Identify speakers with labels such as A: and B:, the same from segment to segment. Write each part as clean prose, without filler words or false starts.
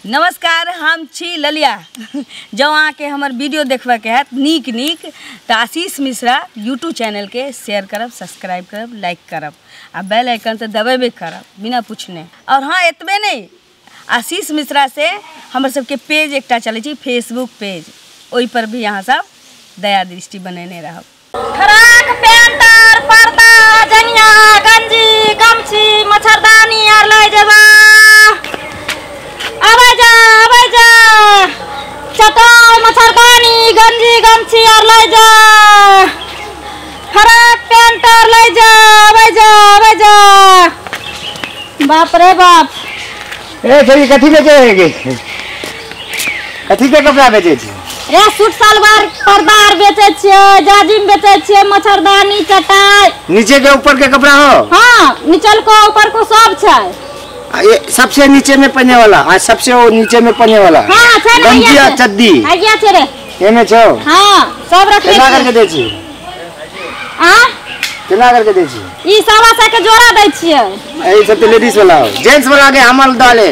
A: नमस्कार, हम छी ललिया। जँ अहाँके हमर वीडियो देखबाके हैत नीक नीक तऽ आशीष मिश्रा यूट्यूब चैनलके शेयर करब, सब्सक्राइब करब, लाइक करब आ बेल आइकन तऽ दबेबे करब बिना पूछने। और हाँ, एतबे नहि, आशीष मिश्रा से हमर सबके पेज एकटा चलै छै फेसबुक पेज, ओहि पर भी अहाँ सब दया दृष्टि बनेने रहब।
B: फ्राक पैंट आर पर्दा जनिया गंजी गमछी मच्छरदानी आर लै जेबा। आबै जा आबै जा, चटाई मच्छरदानी गंजी गमछी आर लै जा, फ्राक पैंट आर लै जा, आबै जा आबै जा। बाप रे बाप।
C: ए छोरी, कथी बेचे है गे? कथी के कपड़ा बेचे छी?
B: रे सूट सलवार पर्दा आर बेचे छियै, जाजिम बेचे छियै, मच्छरदानी चटाई।
C: नीचे के ऊपर के कपड़ा हो?
B: हाँ, निचल को ऊपर को सब छै।
C: ये सबसे नीचे में पहने वाला आ सबसे वो नीचे में पहने वाला।
B: हाँ, छै ने।
C: गंजी आ चड्डी
B: आइया छै रे,
C: एमे छौ।
B: हाँ, सब रखने
C: केना करके दै छी?
B: आ
C: केना करके दै छी?
B: ई 125 के जोड़ा दै छियै।
C: ए सब तो लेडीज वाला हो, जेंट्स वाला के हमल डाले,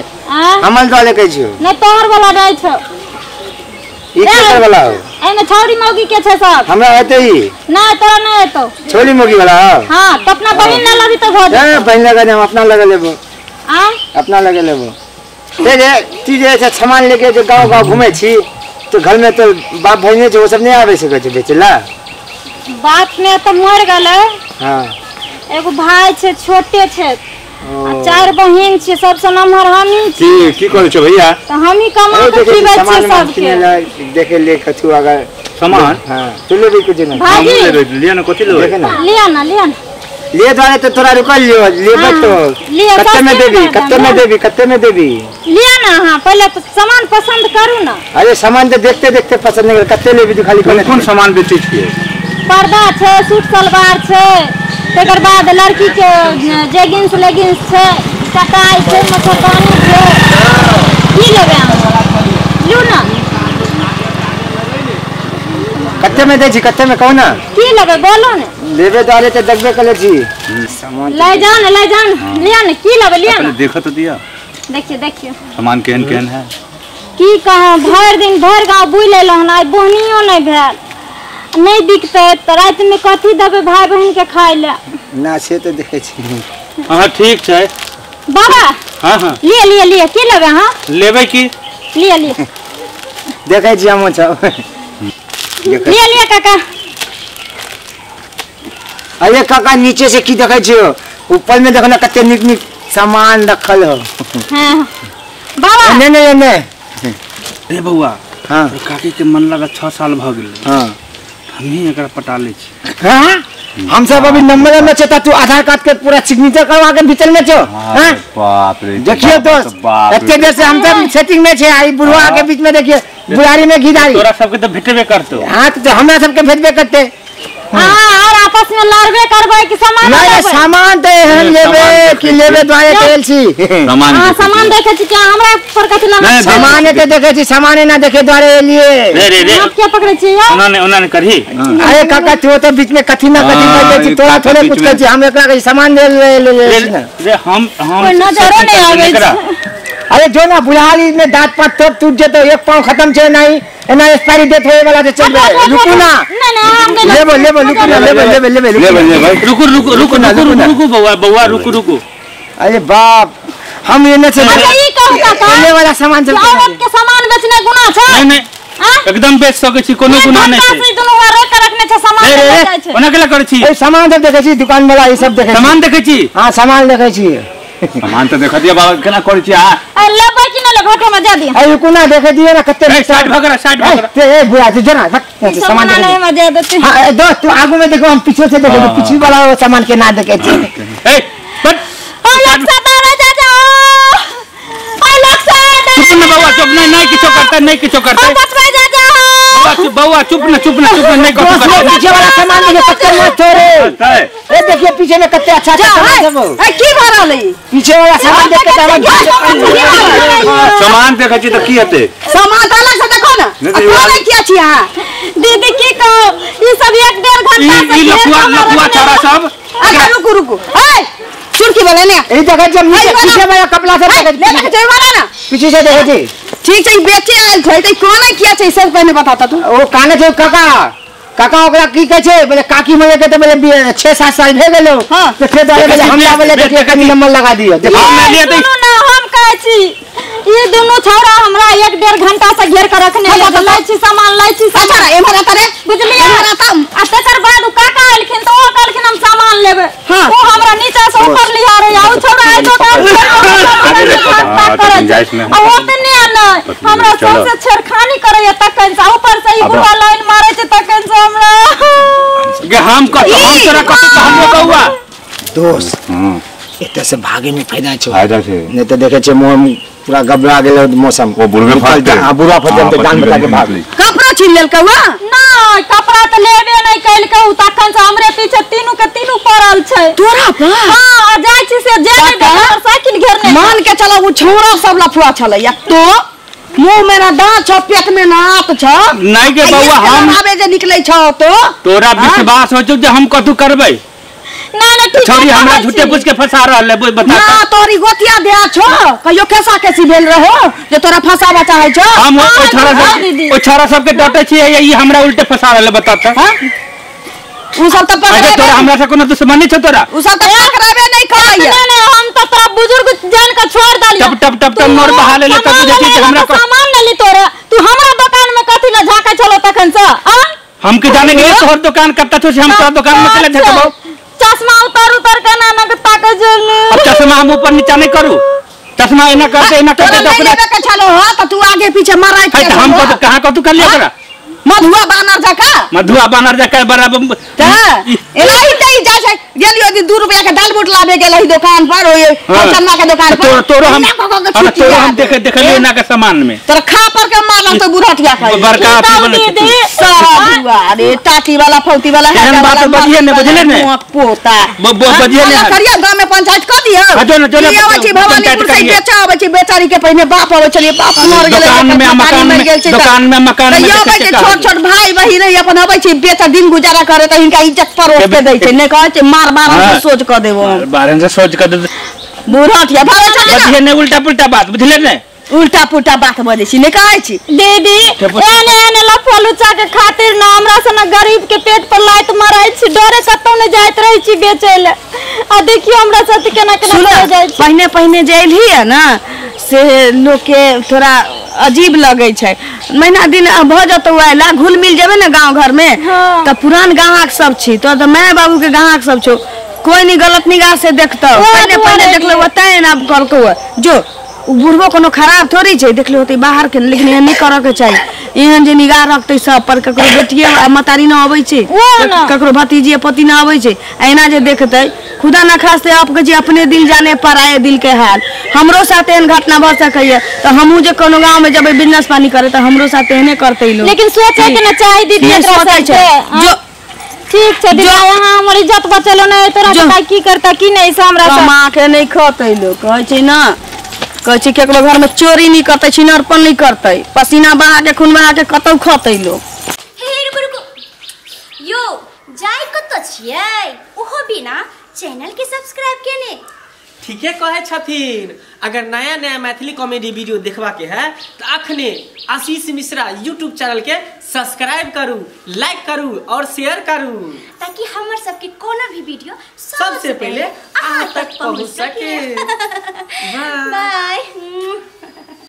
C: हमल डाले कहै छियो।
B: नहीं, तोहर वाला नै छौ।
C: ई केकर वाला हो?
B: एमे छौरी मौगी के छै सब।
C: हमरा हेतै ई?
B: नहीं, तोरा नहीं हेतौ।
C: छोरी मौगी वाला हो?
B: हाँ, तो अपना बहिन ना लगी तो भऽ
C: ए बहिन लगा हम अपना लगा लेबो।
B: आ
C: अपना लगे लेबो। ते जे ती जे छै सामान लेके जो गांव गांव घूमे छी तो घर में तो बाप भाई नहीं छै, वो सब नहीं आवे सकै छै बेचे ला।
B: बाप ने तो मर गेलै।
C: हां,
B: एगो भाई छै छोटे छै आ चार बहिन छै, सबसे नमहर हमही छी।
D: की की करै छौ भैया?
B: त हमही कमा के खिबै छियै सबके।
C: देखे ले कछु अगर
D: सामान।
C: हां, तू लेबी कुछ ना?
B: भाजी
D: लिया ना, कथि लेबै?
C: देखे ना,
B: लिया ना, लिया ना।
C: लिए द्वारे तो थोड़ा रुकल लियो, लेबै तो कत्ते में देबी? कत्ते में देबी? कत्ते में देबी?
B: लिया ना। हां, पहले तो सामान पसंद करू ना।
C: अरे सामान तो देखते देखते पसंद नहीं कर, कत्ते लेबी तू? खाली
D: कोन कोन सामान बेचै छियै?
B: पर्दा छै, सूट सलवार छै, तकर बाद लड़की के जेगिंस लेगिंस छै, चटाई छै, मच्छरदानी छै। की लेबै अहाँ? लिउ ना।
C: कत्ते में दै छी? कत्ते में कहू ना।
B: की लेबै बोलो ने।
C: लेबे द्वारे तो देखबे कले छी सामान।
B: लै जाओ ना, लै जाओ ना, लिया ना। की लेबै लिया ना।
D: देखो तो दिया,
B: देखिए देखिए
D: सामान केहन केहन है।
B: की कहूँ, भरि दिन भरि गाँव बुलि एलहुँ हन, आइ बोहनियो नहि भेल, नहीं बिकतै तऽ राति में कथी देबै भाई बहिन के खाय ले?
C: ना से तो देखै छी।
D: हां ठीक छै
B: बाबा।
D: हां हां,
B: लिए लिए लिए। की लेबै अहाँ?
D: लेबै की?
B: लिए लिए।
C: देखै छी हम छौ।
B: लिए लिए काका।
C: अरे काका, नीचे से की देखै छियो? ऊपर में देखो ना कते नीक नीक सामान रखल हो।
B: हां बाबा।
C: नहीं नहीं नहीं
E: रे बौआ।
C: हां,
E: काकी के मन लगा 6 साल भ गेलै।
C: हां,
E: हमही एकरा पटा लै छी।
C: हां, हम सब अभी नंबर में छै, तू आधार कार्ड के पूरा सिग्नेचर करवा के भीतर में छौ। हां,
D: बाप रे।
C: देखियो दोस्त, एते देर से हम सब सेटिंग में छै, आई बुढ़वा के बीच में देखियो बुढ़ारी में घिदारी।
E: तोरा सबके तो भेटबे करतो।
C: हां, तो हमरा सबके भेटबे करते।
B: हां, और आपस में लड़बे करबै कि सामान
C: नहीं? सामान तो एहन लेबे कि लेबे द्वारे तेल छी
D: सामान।
B: हां, सामान देखै छी कि हमरा पर कथि लगा?
C: सामान के देखै छी, सामान ना देखे द्वारे एलिए।
E: रे रे रे,
B: आप क्या पकड़ै छी यार?
E: ओना ने ओना ने करही।
C: अरे काका, तू तो बीच में कथि ना कथि कह दै छी, तोरा थोड़े कुछ कहै छी। हम एकरा के सामान ले ले ले छी ना।
E: रे हम
B: नजरो नहीं आबै छै।
C: अरे जो ना बुढ़ारी में दांत पात तो टूट जेतो, एक पांव खत्म छै, नहीं एना एक्सपायरी डेट होए वाला छै। चल रुकू ना।
B: नहीं नहीं, हम गेलो।
C: लेबो लेबो, रुकू ना, लेबो लेबो लेबो
D: लेबो लेबो।
E: रुकू रुकू रुकू रुकू रुकू बौआ बौआ, रुकू रुकू।
C: अरे बाप, हम एने से
B: अच्छा ई कहू काका,
C: लेने वाला सामान सब
B: औरत के सामान बेचने गुनाह छै?
E: नहीं नहीं, एकदम बेच सकै छी, कोनो गुनाह नहीं छै।
B: दुनू रोक के रखने छै सामान बेचै छै।
E: ओना केला करै छी?
C: ए सामान सब देखै छी दुकान वाला, ई सब देखै छी।
E: सामान देखै छी?
C: हां, सामान देखै छी।
D: सामान तो देखा दिया बाबा, केना करै छी? आ
B: ए लेबै कि नै लेबै? घटो में जा दिया।
C: ए रुकू ना, देखे दियो ना कते।
E: Side भगरा, side भगरा।
C: ए बुढ़ा जी जना सामान
B: नहीं में जा देते।
C: हां ए दोस्त, तू आगू में देखो, हम पीछे से देखो, पीछे वाला सामान के ना देखे छी।
E: ए बट
B: ओ लोग सतावे जा जाओ, ओ लोग सतावे।
E: चुप ना बौआ, चुप। नहीं नहीं किछो करते, नहीं किछो करते।
B: ओ बचबै जा जाओ।
E: बौआ चुप, बौआ चुप ना, चुप ना, चुप ना, नहीं किछो करते।
C: पीछे वाला सामान देखो, कते मत छोड़े। ए देखिए पीछे में कते अच्छा अच्छा सामान सब।
A: ए की भ रहल है?
C: पीछे वाला सामान देख के सामान
D: सामान देखै छी त की हेतै?
A: सामान त अलग से देखो ना। कोने किया छी अहाँ?
B: दीदी की कहू, ई सब 1.5 घंटा से
E: ई लफुआ लफुआ छाड़ा सब।
A: अच्छा रुकू रुकू, ए तोर की बोले ने
C: ई देखै छै पीछे वाला कपड़ा सब देखै
A: ले ले छै वाला ना
C: पीछे से देखै छै।
A: ठीक छै बेचे आयल छै त कोना किया छै सब पहिने बताता तू।
C: ओ काने छै काका काका ओकरा की कहै छै बोले काकी मरे के त बोले 6-7 साल भे गेलो त फेर दुआरे बोले हमरा बोले देखिए कनी नंबर लगा दियो।
E: देखो मैं लिए त
B: सुनू ना हम कहै छी ई दुनू छौड़ा हमरा 1-1.5 घंटा से घेर के रखने लै छी सामान लै छी।
A: अच्छा एमहर आता रे
B: बुझलियै आ तकर बाद उ काका एलखिन त ओ कहलखिन हम सामान लेबै। ओ हमरा नीचा से ऊपर लिया रे आ उ छौड़ा आइ तो आ ओतने नै हमरा सबसे छेड़खानी करैया तखन से ऊपर से ई बुढ़वा लाइन मारै छै तखन से हमरा
E: गे हम कत हम तोरा कत कहलियो बौआ
C: दोस्त एते से भागे में फायदा छौ
D: फायदा छै
C: नहीं तो देखे छे मुंह पूरा गबरा गेल मौसम
D: ओ बुढ़वे फटते
C: हां बुढ़वा फटते त जान बचा के भाग
A: कपड़ा छीन लेलकै वा
B: नै कपड़ा त लेबे नै कैलकै उ तखन से हमरे पीछे तीनू के तीनू पड़ल छै
A: तोरा पर।
B: हां आ जाय छी से जे नै मोटरसाइकिल घेरने
A: मान के चला उ छौड़ा सब लफुआ छलै या तो मुंह में ना दांत छौ पेट में ना आंत छौ
E: नै के बौआ हम
A: आबे जे निकलै छौ तो
E: तोरा विश्वास हो जे हम कथू करबै
B: ना ना ठीक
E: छोरी हमरा झूठे पूछ के फंसा रहल है बता
A: ना तोरी गोतिया दिया छो कहियो कैसा कैसी भेल रहो जे तोरा फंसावा चाहे छो।
E: हम ओ छोरा सब ओ छोरा सब के डटे छी ई हमरा उल्टे फंसा रहल है बता त।
A: हां उ सब त पकड़े
E: तोरा हमरा से कोनो दुश्मनी छो तोरा
A: उ सब त पकड़ाबे नहीं करैया
B: ना ना हम त तोरा बुजुर्ग जान के छोड़ देलियो
E: टप टप टप टप मोर बहा ले तब बुझै छी हमरा
B: सामान ले ली तोरा तू हमरा दुकान में कथि ल झाके छलो तखन से आ
E: हम के जाने के तोहर दुकान कत्ता छो से हम तोरा दुकान में चले झकबौ
B: चश्मा उतार उतार के ना ना ताके जल
E: अब चश्मा हम ऊपर नीचा नहीं करू चश्मा एना करते एना करते
A: तोरा नहीं लेबे के छलो ह त तू आगे पीछे मारै
E: है त हम कत कहां कतू कर लिया तोरा
A: मधुआ बानर जका
E: मधुआ बानर जका बराबर
A: त एना ही त जा छै गेलियो दिन 2 रुपया के दाल बूट लाबे गेल ही दुकान पर ओए चन्ना के दुकान पर
E: तोरो हम तोरो हम देखे देखलियो ना के सामान में
A: तोरा खा पर के मारल तो बुढ़टिया खाई
E: बड़का अथी बने
A: साधुआ अरे टाटी वाला फौती वाला
E: है बात बजिए ने बुझले ने
A: पोता
E: बजिए ने
A: करिया गांव में पंचायत कर दियो
E: जो न जो
A: न आबै छी भवानीपुर से बेचा आबै छी बेचारी के पहिने बाप आबै छलिए बाप मर गेलै
E: दुकान में मकान में दुकान में मकान में
A: छोट छोट भाई बहिन अपन अबै छी बेचा दिन गुजारा करे त हिनका इज्जत पर रोक के दै छै नै कहै छै मार मार से सोच क देबो
E: बारन से सोच क दे
A: बुढ़टिया भागे चल
E: बजिए ने उल्टा पुल्टा बात बुझले ने
A: उल्टा पुल्टा बात बजै छी नै कहै छी
B: दीदी एने एने लफुआ लुच्चा के खातिर ना हमरा से ना गरीब के पेट पर लात मारै छी डरे कतौ नै जाइत रहै छी बेचै ले आ देखियो हमरा साथ केना केना हो जाइ छै।
A: पहिने पहिने जे एलही है ना से लोग के थोड़ा अजीब लगै छै महीना दिन भ जतौ आइला घुल मिल जेबै ने गांव घर में त पुरान गाहक सब छी तो त my बाबू के गाहक सब छौ कोई नहीं गलत निगाह से देखतौ पहिने पहिने देखलौ तैं एना कहलकौ जो उ बुढ़बो कोनो खराब थोड़ी छै देखले होतै बाहर के लेकिन एहन नहीं करऽ के चाही एहन जे निगाह रखतै सब पर ककरो बेटिए आ मतारी न अबै छै ककरो भतीजिए पति न अबै छै एना जे देखतै खुदा ना खास्ते आपके जे अपने दिल जाने पर आए दिल के हाल हमरो साथ एहन घटना भऽ सकैया त हमहूँ जे कोनो गाँव में जबै बिजनेस पानी करे त हमरो साथ एहने करतै लोग
B: लेकिन सोचे के ना चाही दीदी एकरा
A: सोचै छै जो
B: ठीक छै दीदी यहाँ हमर इज्जत बचेलो नै तोरा के की करता की नहीं से हमरा
A: कमा के नहीं खतै लोग कहै छै ना कहै छै केकरो घर में चोरी नहीं करतै छिनरपन नहीं करतै पसीना बहा के खून बहा के कतौ खतै लोग।
F: हे रुको रुको यो जाय कतौ छियै ओहो बिना चैनल के सब्सक्राइब केने।
G: ठीके कहै छथिन अगर नया नया मैथिली कॉमेडी वीडियो देखबा के है तो अखने आशीष मिश्रा यूट्यूब चैनल के सब्सक्राइब करू लाइक करू और शेयर करू
F: ताकि हमर सबके कोनो भी वीडियो
G: सबसे पहले अहाँ तक पहुँच सके। बाय।